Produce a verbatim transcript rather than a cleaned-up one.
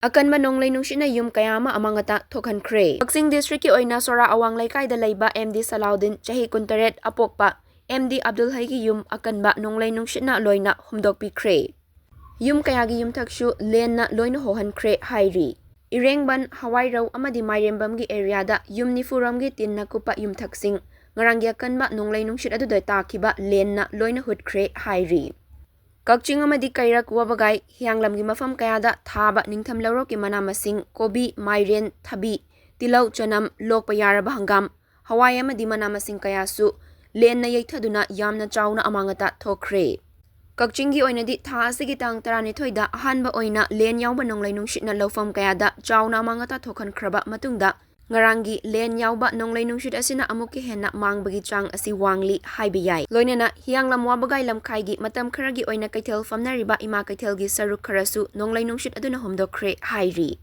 ꯑꯀꯟꯕ ꯅꯣꯡꯂꯩ ꯅꯨꯡꯁꯤꯠꯅ ꯌꯨꯝ ꯀꯌꯥ ꯑꯃ ꯑꯃꯥꯡ ꯑꯇꯥ ꯊꯣꯛꯍꯟꯈ꯭ꯔꯦ꯫ ꯀꯛꯆꯤꯡ district ꯀꯤ ꯑꯣꯏꯅ ꯁꯣꯔꯥ ꯑꯋꯥꯡ ꯂꯩꯀꯥꯏꯗ ꯂꯩꯕ ꯑꯦꯝ ꯗꯤ ꯁꯂꯥꯎꯗꯤꯟ, ꯆꯍꯤ ꯀꯨꯟꯇꯔꯦꯠ, ꯑꯄꯣꯛꯄ ꯑꯦꯝ ꯗꯤ ꯑꯕꯗꯨꯜ ꯍꯩꯒꯤ ꯌꯨꯝ ꯑꯀꯟꯕ ꯅꯣꯡꯂꯩ ꯅꯨꯡꯁꯤꯠꯅ ꯂꯣꯏꯅ ꯍꯨꯝꯗꯣꯛꯄꯤꯈ꯭ꯔꯦ꯫ ꯌꯨꯝ ꯀꯌꯥꯒꯤ ꯌꯨꯝꯊꯛꯁꯨ ꯂꯦꯟꯅ ꯂꯣꯏꯅ ꯍꯣꯍꯟꯈ꯭ꯔꯦ ꯍꯥꯏꯔꯤ꯫ ꯏꯔꯦꯡꯕꯟ, ꯍꯋꯥꯏꯔꯧ ꯑꯃꯗꯤ ꯃꯥꯏꯔꯦꯝꯕꯝꯒꯤ area ꯗ ꯌꯨꯝ ꯅꯤꯐꯨ ꯔꯣꯝꯒꯤ ꯇꯤꯟꯅ ꯀꯨꯞꯄ ꯌꯨꯝꯊꯛꯁꯤꯡ ꯉꯔꯥꯡꯒꯤ ꯑꯀꯟꯕ ꯅꯣꯡꯂꯩ ꯅꯨꯡꯁꯤꯠ ꯑꯗꯨꯗ ꯇꯥꯈꯤꯕ ꯂꯦꯟꯅ ꯂꯣꯏꯅ ꯍꯨꯠꯈ꯭ꯔꯦ ꯍꯥꯏꯔꯤ꯫ ꯀꯛꯆꯤꯡ ꯑꯃꯗꯤ ꯀꯩꯔꯛ, ꯋꯥꯕꯒꯥꯏ, ꯍꯤꯌꯥꯡꯂꯝꯒꯤ ꯃꯐꯝ ꯀꯌꯥꯗ ꯊꯥꯕ, ꯅꯤꯡꯊꯝ ꯂꯧꯔꯣꯛꯀꯤ ꯃꯅꯥ ꯃꯁꯤꯡ, ꯀꯣꯕꯤ, ꯃꯥꯏꯔꯦꯟ, ꯊꯕꯤ, ꯇꯤꯜꯍꯧ, ꯆꯅꯝ, ꯂꯣꯛꯄ ꯌꯥꯔꯕ ꯍꯪꯒꯥꯝ, ꯍꯋꯥꯏ ꯑꯃꯗꯤ ꯃꯅꯥ ꯃꯁꯤꯡ ꯀꯌꯥꯁꯨ ꯂꯦꯟꯅ ꯌꯩꯊꯗꯨꯅ ꯌꯥꯝꯅ ꯆꯥꯎꯅ ꯑꯃꯥꯡ ꯑꯇꯥ ꯊꯣꯛꯈ꯭ꯔꯦ꯫ ꯀꯛꯆꯤꯡꯒꯤ ꯑꯣꯏꯅꯗꯤ ꯊꯥ ꯑꯁꯤꯒꯤ ꯇꯥꯡ ꯇꯔꯥꯅꯤꯊꯣꯏꯗ ꯑꯍꯥꯟꯕ ꯑꯣꯏꯅ ꯂꯦꯟ ꯌꯥꯎꯕ ꯅꯣꯡꯂꯩ ꯅꯨꯡꯁꯤꯠꯅ ꯂꯧꯐꯝ ꯀꯌꯥꯗ ꯆꯥꯎꯅ ꯑꯃꯥꯡ ꯑꯇꯥ ꯊꯣꯛꯍꯟꯈ꯭ꯔꯕ ꯃꯇꯨꯡꯗ, ꯉꯔꯥꯡꯒꯤ ꯂꯦꯟ ꯌꯥꯎꯕ ꯅꯣꯡꯂꯩ ꯅꯨꯡꯁꯤꯠ ꯑꯁꯤꯅ ꯑꯃꯨꯛꯀ ꯍꯦꯟꯅ ꯃꯥꯡꯕꯒꯤ ꯆꯥꯡ ꯑꯁꯤ ꯋꯥꯡꯂꯤ ꯍꯥꯏꯕ ꯌꯥꯏ꯫ ꯂꯣꯏꯅꯅ ꯍꯤꯌꯥꯡꯂꯝ ꯋꯥꯕꯒꯥꯏ ꯂꯝꯈꯥꯏꯒꯤ ꯃꯇꯝ ꯈꯔꯒꯤ ꯑꯣꯏꯅ ꯀꯩꯊꯦꯜ ꯐꯝꯅꯔꯤꯕ ꯏꯃꯥ ꯀꯩꯊꯦꯜꯒꯤ ꯁꯔꯨꯛ ꯈꯔꯁꯨ ꯅꯣꯡꯂꯩ ꯅꯨꯡꯁꯤꯠ ꯑꯗꯨꯅ ꯍꯨꯝꯗꯣꯛꯈ꯭ꯔꯦ ꯍꯥꯏꯔꯤ꯫